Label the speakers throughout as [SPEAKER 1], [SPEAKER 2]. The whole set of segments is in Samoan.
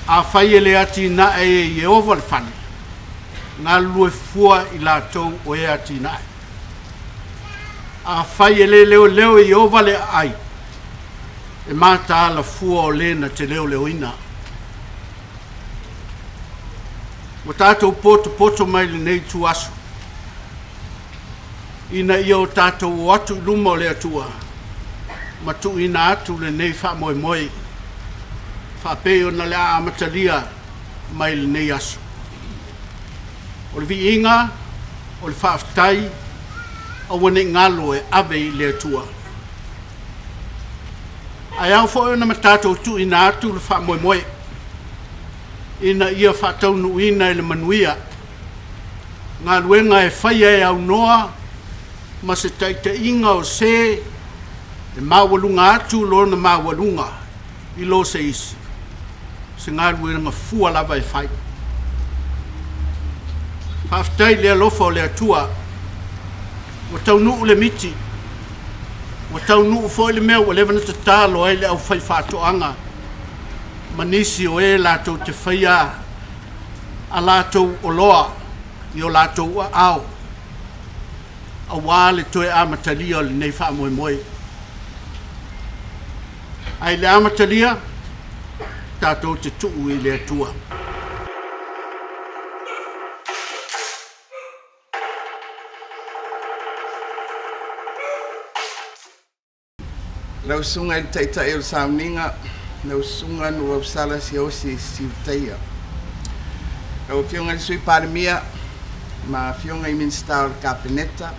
[SPEAKER 1] Afai e le atinae e Ieova le fale, galulue fua i latou o e atinae. Afai e le leoleo e Ieova le aai, e mataala fua o le na te leoleoina. Ua tatou potopoto mai lenei ituaso, ina ia o tatou o atu i luma o le Atua ma tuuina atu lenei faamoemoe faapei ona le a amatalia mai lenei aso. O le viiga, o le faafetai, aua ne i galo e ave i le Atua. Ae ao foi ona tatou tuuina atu le faamoemoe ina ia faataunuuina i le manuia galuega e faia e aunoa ma se taitaiga o se e maualuga atu lona maualuga i lo se isi, se galuega fua lava e fai. Faafetai i le alofa o le Atua, ua taunuu le miti, ua taunuu foi le mea ua leva ona tatalo ai le aufaifaatoaga ma nisi o e latou te faia a latou oloa i o latou aao aua le toe amatalia o lenei faamoemoe. Ae i le amatalia, tatou te tuu i le Atua.
[SPEAKER 2] Lau Susuga i le Taitai o le Sauniga, lau Susuga Nuuausala Siaosi Siutaia. Lau Afioga i le Sui Palemia ma Afioga i Minisita o le Kapeneta,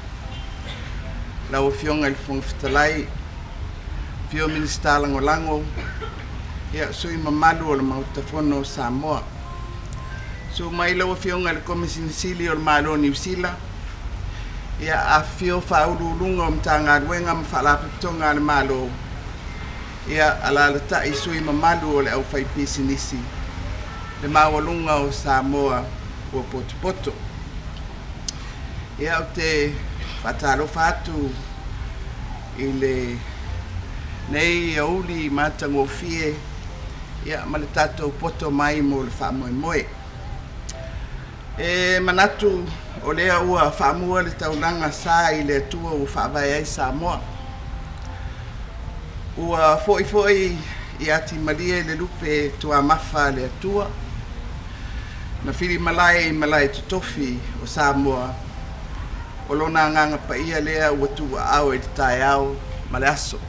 [SPEAKER 2] lau Afioga i le Fofoga Fetalai, afio Minisita Lagolago, ia sui usufono mamalu o le Maota Fono o Samoa. Susu mai lau Afioga i le Komesina Sili o le Malo o Niu Sila, Ia, afifio Faauluuluga o Matagaluega ma Faalapotopotoga a le Malo, ia, alaalatai sui usufono mamalu o le aufaipisinisi, le maualuga o Samoa ua potopoto. Ia, ou te faatalofa atu i lenei aoauli matagofie, ia, ma le tatou poto mai mo le faamoemoe. E manatu o lea ua faamua le taulaga sa i le Atua ua faavae ai Samoa. Ua foi foi i atimalie le lupe tuamafa a le Atua, na filimalae i malae totofi o Samoa, o lona agaga paia lea ua tuuaao i le taeao ma le aso.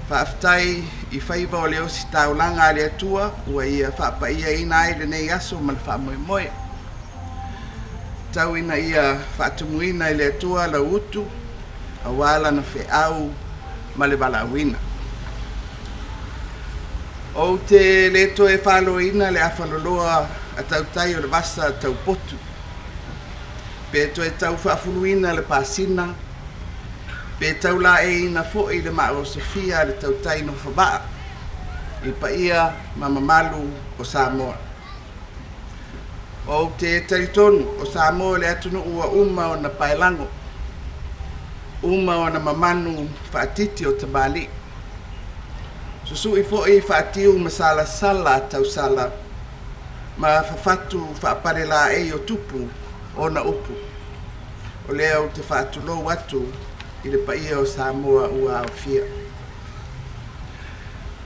[SPEAKER 2] Faafetai i faiva o le ositaulaga a le Atua ua ia faapaiaina ai lenei aso ma le faamoemoe. Tau ina ia faatumuina e le Atua lau utu aua lana feau ma le valaauina. Ou te le toe faloina le afaloloa a tautai o le vasa taupotu, pe toe tau faafuluina le pasina, Pe tau laeiina foi le maaosofia a le tautai nofovaa i paia ma mamalu o Samoa. Ou te talitonu o Samoa o le atunuu ua uma ona paelago, uma ona mamanu faatiti o tamalii. Susui foi faatiu ma salasala a tausala ma fafatu faapalelaei o tupu ona upu. O lea ou te faatulou atu i le paia o Samoa ua aofia.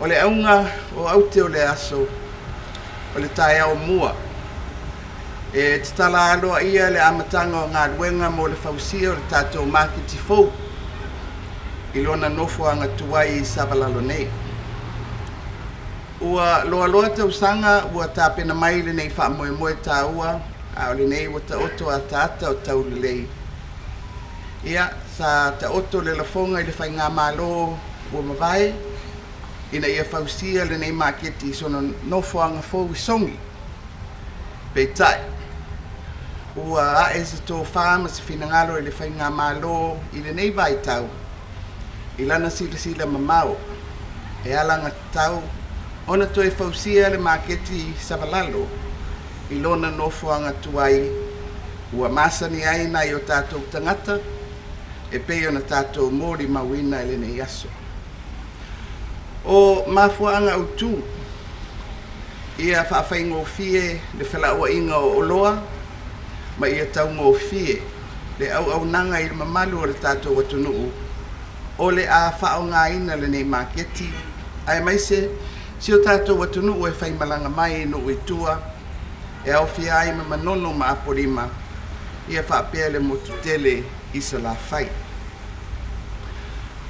[SPEAKER 2] O le auga o aute o le aso, o le taeao mua, e tatala aloaia le amataga o galuega mo le fausia o le tatou maketi fou i lona nofoaga tuai i Savalalo nei. Ua loaloa tausaga ua tapena mai lenei faamoemoe taua a o lenei ua taoto ataata o taulelei. Ia, sa taoto le lafoga i le faigamalo ua mavae ina ia fausia lenei maketi i sona nofoaga fou i Sogi. Peitai, ua ae se tofa ma se finagalo i le faigamalo i lenei vaitau i lana silasila mamao e alagatatau ona toe fausia le maketi Savalalo i lona nofoaga tuai ua masani ai nai o tatou tagata e pei ona tatou molimauina i lenei aso. O mafuaaga autu Ia faafaigofie le felauaiga o oloa ma ia taugofie le auaunaga i le mamalu o le tatou atunuu o le a faaaogaina lenei maketi, aemaise si o tatou atunuu e faimalaga mai i nuu i tua e aofia ai ma Manono ma Apolima, ia faapea le motu tele i Salafai.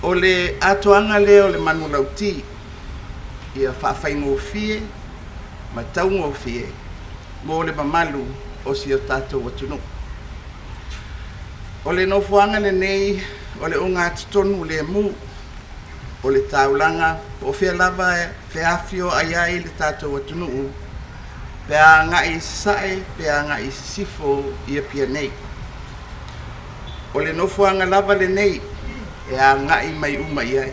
[SPEAKER 2] O le atoaga lea o le manulauti, ia faafaigofie ma taugofie mo le mamalu o si o tatou atunuu. O le nofoaga lenei o le ogatotonu lemu o le taulaga po o fea lava e feafioai ai le tatou atunuu pe a agai i sasae pe agai i sisifo i Apia nei. O le nofoaga lava lenei e agai mai uma i ai.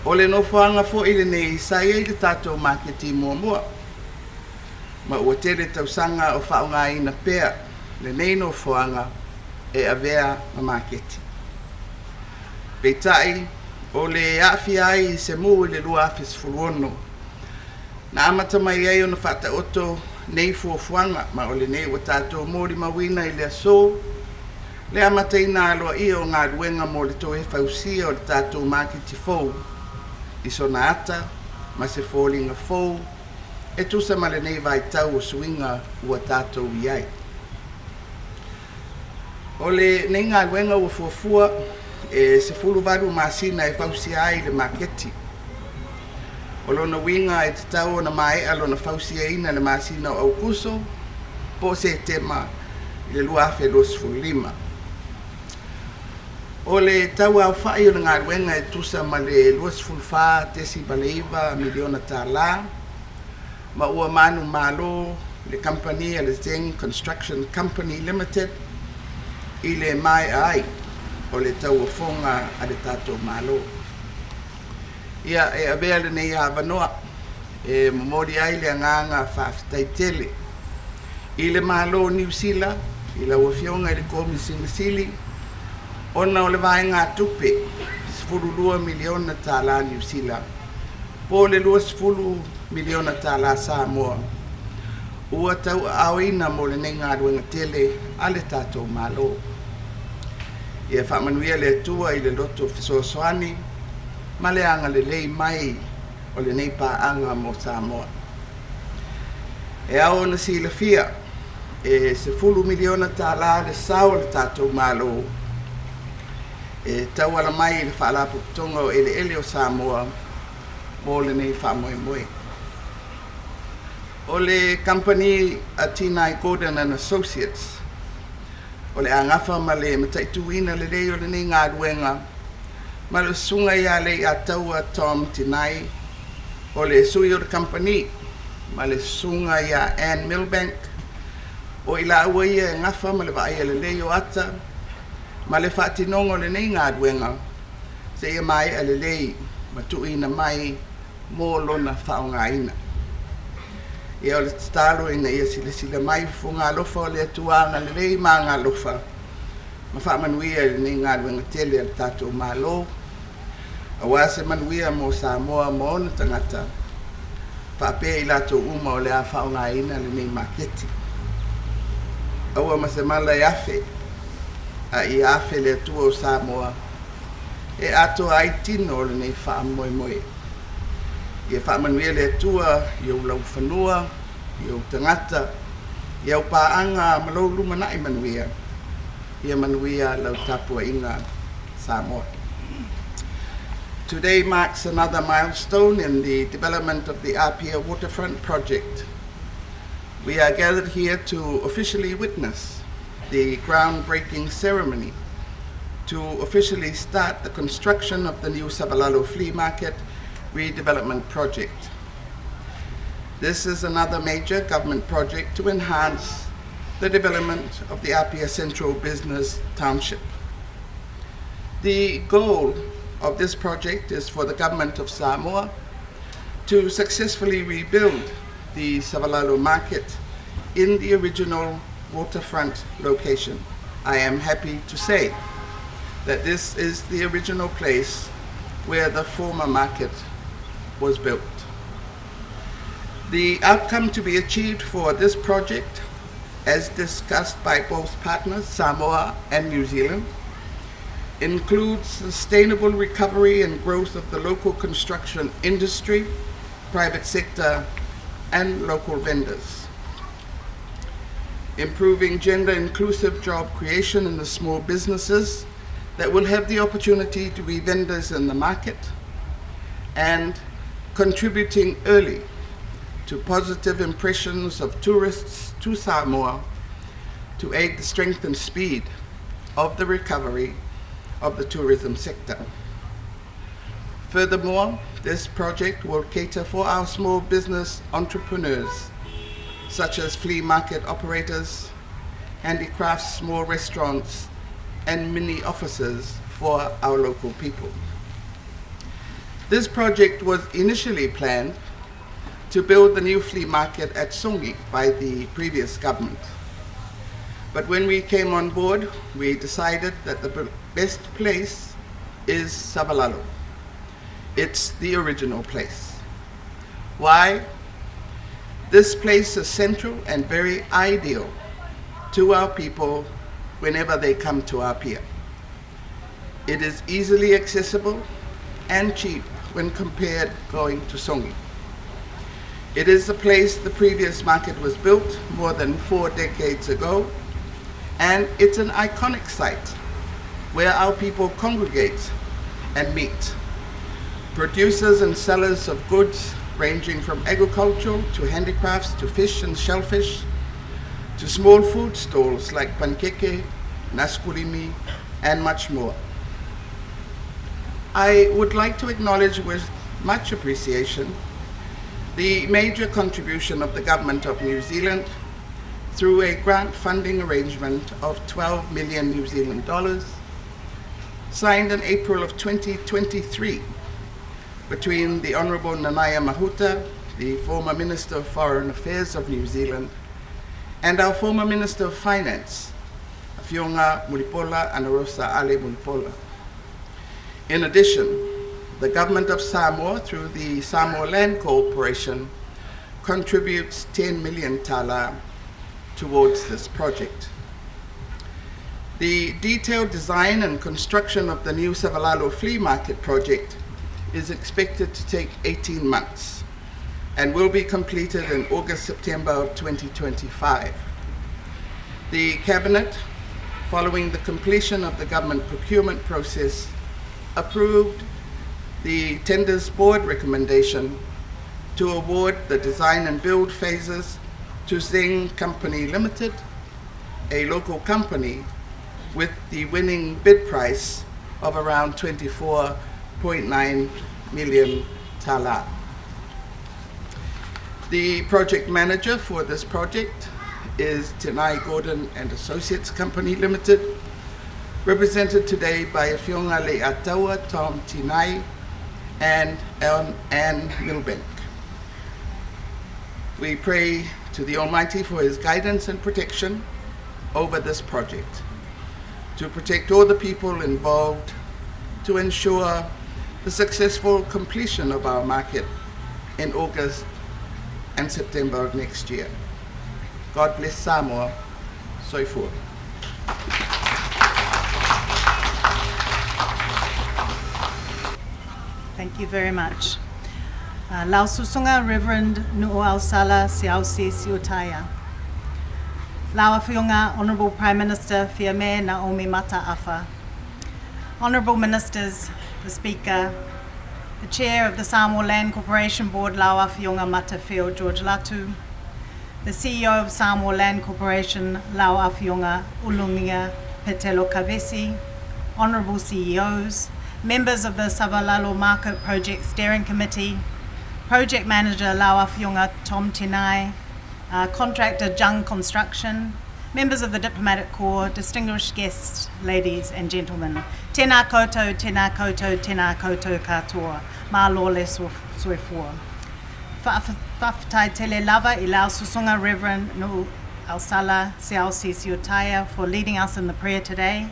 [SPEAKER 2] O le nofoaga foi lenei sa i ai le tatou maketi muamua, ma ua tele tausaga o faaaogaina pea lenei nofoaga e avea ma maketi. Peitai, o le aafia ai i se mu i le 2016, na amata mai ai ona faataoto nei fuafuaga, ma o lenei ua tatou molimauina i le aso, le amataina aloaia o galuega mo le toe fausia o le tatou maketi fou i sona ata ma se foliga fou e tusa ma lenei vaitau o suiga ua tatou i ai. O lenei galuega ua fuafua e 18 masina e fausia ai le maketi. O lona uiga e tatau ona maea lona fausiaina i le masina o Aokuso po o Setema i le 2025. O le tau aofai o le galuega e tusa ma le $24.9 miliona tala, ma ua manumalo le kamupani a le Zeng Construction Company Limited i le maea ai o le tauofoga a le tatou Malo. Ia, e avea lenei avanoa e momoli ai le agaga faafetai tele i le Malo o Niu Sila i lau Afioga i le Komesina Sili ona o le vaegatupe $12 miliona tala Niu Sila po o le $20 miliona tala Samoa ua tauaaoina mo lenei galuega tele a le tatou Malo. Ia faamanuia le Atua i le loto fesoasoani ma le agalelei mai o lenei paaga mo Samoa. E ao ona silafia, e $10 miliona tala le sao o le tatou Malo e tauala mai i le Faalapotopotoga o Eleele o Samoa mo lenei faamoemoe. O le kamupani a Tinai Gordon and Associates o le a gafa ma le mataituina lelei o lenei galuega ma le Susuga ia Leiataua Tom Tinai, o le sui o le kamupani, ma le Susuga ia Ann Milbank, o i laua ia e gafa ma le vaaia lelei o ata ma le faatinoga o lenei galuega seia maea lelei ma tuuina mai mo lona faaaogaina. Ia o le tatalo ina ia silasila mai fofoga alofa o le Atua agalelei ma agalofa ma faamanuia i lenei galuega tele a le tatou Malo, aua se manuia mo Samoa ma ona tagata, faapea i latou uma o le a faaaogaina lenei maketi. Aua ma se mala e afe, a ia afe le Atua o Samoa e atoa ai tino o lenei faamoemoe. Ia faamanuia le Atua i ou laufanua, i ou tagata, i au paaga ma lou lumanai manuia. Ia manuia lau tapuaiga Samoa. Today marks another milestone in the development of the Apia Waterfront Project. We are gathered here to officially witness the groundbreaking ceremony to officially start the construction of the new Savalalo Flea Market redevelopment project. This is another major government project to enhance the development of the Apia Central Business Township. The goal of this project is for the government of Samoa to successfully rebuild the Savalalo market in the original waterfront location. I am happy to say that this is the original place where the former market was built. The outcome to be achieved for this project, as discussed by both partners, Samoa and New Zealand, includes sustainable recovery and growth of the local construction industry, private sector, and local vendors. Improving gender inclusive job creation in the small businesses that will have the opportunity to be vendors in the market, and contributing early to positive impressions of tourists to Samoa to aid the strength and speed of the recovery of the tourism sector. Furthermore, this project will cater for our small business entrepreneurs, such as flea market operators, handicrafts, small restaurants, and mini offices for our local people. This project was initially planned to build the new flea market at Songi by the previous government. But when we came on board, we decided that the best place is Savalalo. It's the original place. Why? This place is central and very ideal to our people whenever they come to our pier. It is easily accessible and cheap when compared going to Songi. It is the place the previous market was built more than four decades ago, and it's an iconic site where our people congregate and meet. Producers and sellers of goods ranging from agricultural to handicrafts to fish and shellfish to small food stalls like pankeke, naskulimi, and much more. I would like to acknowledge with much appreciation the major contribution of the Government of New Zealand through a grant funding arrangement of 12 million New Zealand dollars signed in April of 2023 between the Honourable Nanaia Mahuta, the former Minister of Foreign Affairs of New Zealand, and our former Minister of Finance, Afioga Mulipola Anarosa Ale Mulipola. In addition, the Government of Samoa, through the Samoa Land Corporation, contributes 10 million tala towards this project. The detailed design and construction of the new Savalalo Flea Market project is expected to take 18 months and will be completed in August September of 2025. The Cabinet, following the completion of the government procurement process, approved the Tenders Board recommendation to award the design and build phases to Zing Company Limited, a local company with the winning bid price of around 24.9 million tala. The project manager for this project is Tenai Gordon and Associates Company Limited, represented today by Afioga Leiataua Tom Tinai and Anne Milbank. We pray to the Almighty for his guidance and protection over this project, to protect all the people involved, to ensure the successful completion of our market in August and September of next year. God bless Samoa. Soifua.
[SPEAKER 3] Thank you very much. Uh, Lau Susunga Reverend Nu'uausala Siausi Siutaia. Lau Afioga Honourable Prime Minister Fiame Naomi Mata'afa. Honourable Ministers, the Speaker, the Chair of the Samoa Land Corporation Board, Lau Afioga Matafeo George Latu, the CEO of Samoa Land Corporation, Lau Afioga Ulugia Petelo Kavesi, Honourable CEOs, members of the Savalalo Market Project Steering Committee, Project Manager Lau Afioga Tom Tinai, uh, Contractor Jung Construction, members of the Diplomatic Corps, distinguished guests, ladies and gentlemen. Tēnā koutou, tēnā koutou, tēnā koutou katoa. Malo le soifua. Whawhetai tele lava i lau susunga Reverend Nu'uausala Siaosi Siutaia for leading us in the prayer today.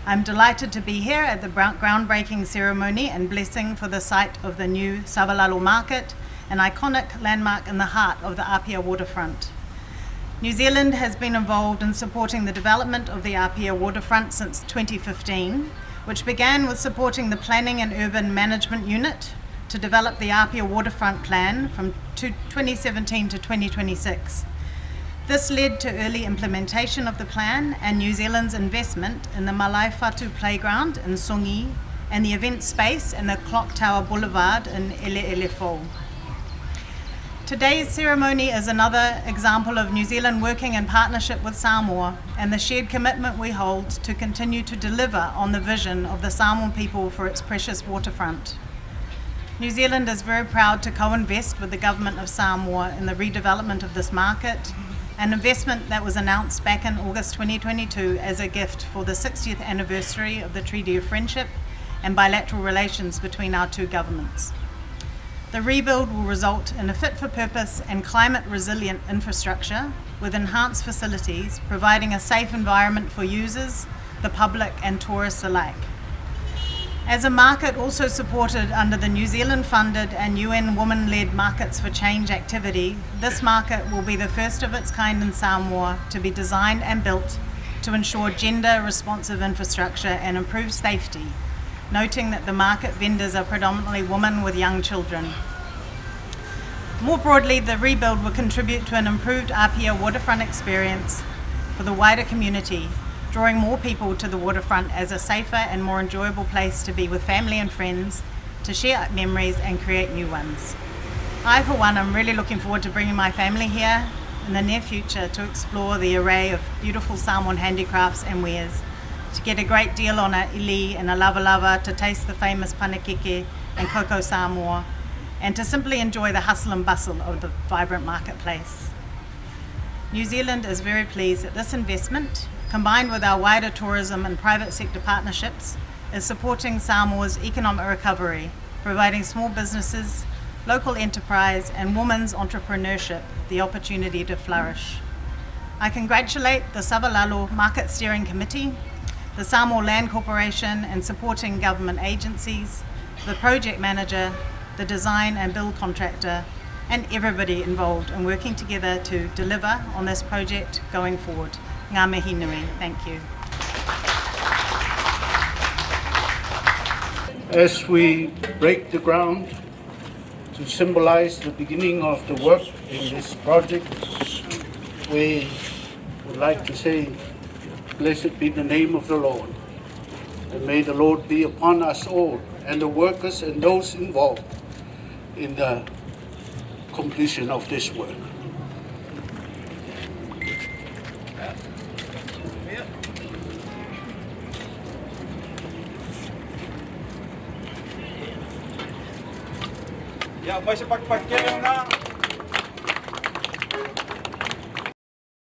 [SPEAKER 3] I'm delighted to be here at the groundbreaking ceremony and blessing for the site of the new Savalalo market. an iconic landmark in the heart of the Apia waterfront. New Zealand has been involved in supporting the development of the Apia waterfront since 2015, which began with supporting the Planning and Urban Management Unit to develop the Apia waterfront plan from 2017 to 2026. This led to early implementation of the plan and New Zealand's investment in the Malaefatu Playground in Sogi and the event space in the Clock Tower Boulevard in Eleele Today's ceremony is another example of New Zealand working in partnership with Samoa and the shared commitment we hold to continue to deliver on the vision of the Samoan people for its precious waterfront. New Zealand is very proud to co-invest with the government of Samoa in the redevelopment of this market, an investment that was announced back in August 2022 as a gift for the 60th anniversary of the Treaty of Friendship and bilateral relations between our two governments. The rebuild will result in a fit for purpose and climate resilient infrastructure with enhanced facilities, providing a safe environment for users, the public, and tourists alike. As a market also supported under the New Zealand funded and UN women led Markets for Change activity, this market will be the first of its kind in Samoa to be designed and built to ensure gender responsive infrastructure and improve safety, noting that the market vendors are predominantly women with young children. More broadly, the rebuild will contribute to an improved Apia waterfront experience for the wider community, drawing more people to the waterfront as a safer and more enjoyable place to be with family and friends, to share memories and create new ones. I, for one, am really looking forward to bringing my family here in the near future to explore the array of beautiful Samoan handicrafts and wares, to get a great deal on a ili and a lava lava, to taste the famous panikeke and cocoa Samoa, and to simply enjoy the hustle and bustle of the vibrant marketplace. New Zealand is very pleased that this investment, combined with our wider tourism and private sector partnerships, is supporting Samoa's economic recovery, providing small businesses, local enterprise, and women's entrepreneurship the opportunity to flourish. I congratulate the Savalalo Market Steering Committee, the Samoa Land Corporation and supporting government agencies, the project manager, the design and build contractor, and everybody involved in working together to deliver on this project going forward. Ngā mihi nui. Thank you.
[SPEAKER 1] As we break the ground to symbolize the beginning of the work in this project, we would like to say, Blessed be the name of the Lord. And may the Lord be upon us all and the workers and those involved in the completion of this work.
[SPEAKER 4] Ia, mai se pakipaki kele lena.